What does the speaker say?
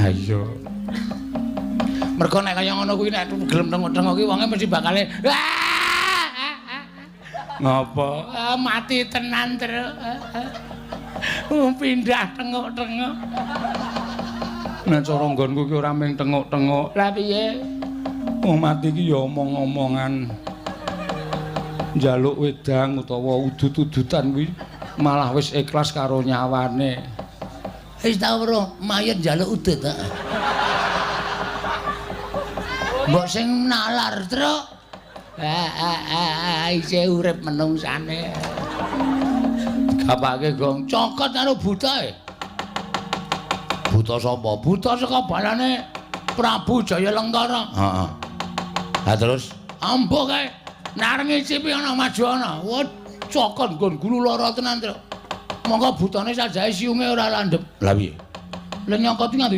Ha iya. Mergo nek kaya ngono kuwi nek gelem thenguk-thenguk kuwi wonge mesti bakale ngopo? Ah, mati tenan, Truk. Pindah thenguk-thenguk. Nek cara nggonku ki ora mung thenguk-thenguk. Lah piye? Wong mati ki ya omong-omongan. Njaluk wedang utawa udut-udutan kuwi malah wis ikhlas karo nyawane. Wis tau weruh mayit njaluk udut, heeh. Mbok sing nalar, Truk. Ah, ah, ah, ah, isih urip menungsane. Gapake gong cokot karo buta e. Buta sapa? Buta saka balane Prabu Jayalengkara. Heeh. Lah terus ambo kae nareng ngicipi ana maju ana. Wah, cokot nggon gulu lara tenan, Truk. Monggo butane sajae siunge ora landhep. Lah piye? Lah nyokot nganggo